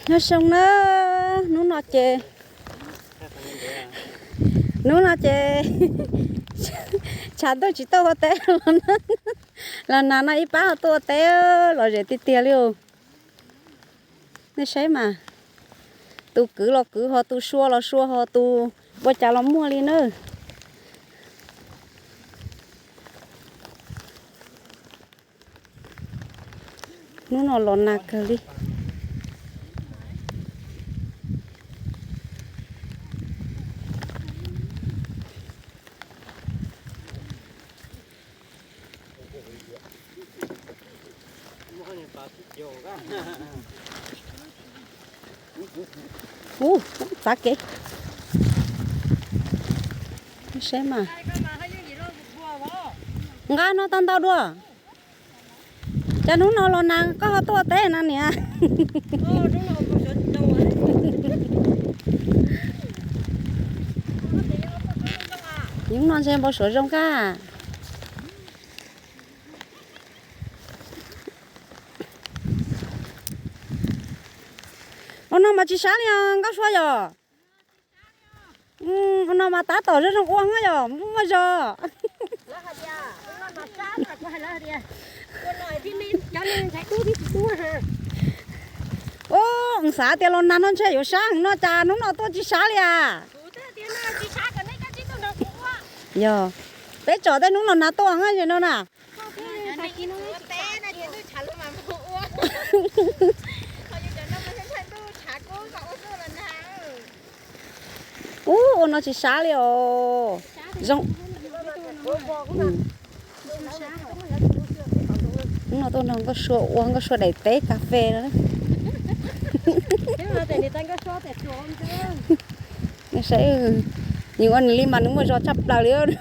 Nyob zoo na, hnub no ces, hnub no ces tshav ntuj tsis tuaj ua teb los na, los nag no ib pab ho tuaj ua teb los zem tiag tiag li os. Nej saib mas, tus kwv los kwv ho, tus sua los sua ho, tus ua cas los muaj li na. Hnub no los nag kawg li. Ub, txav kev. Saib mas, nqa no tau ntau dua. Cas hnub no los nag koj ho tuaj teb no niam? Hnub no ntshe npau suav zoo kawg. Ua no mas tsis sab li os Nkauj Sua yom. Ua no mas tab tom zoo zoo ua yom, muaj zog. Ub, xav tias los nag no ntshe yuav sab heev no cas hnub no tuaj tsis sab li as. Yog, peb tsom tej hnub los nag tuaj no na. Ub, ua no tsis sab li os. Zoo. Hnub no tuaj nrog Nkauj Sua ua, Nkauj Sua daim teb kas fes no. Saib, nws ua nws li mas nws muaj zog tshaj plaws li.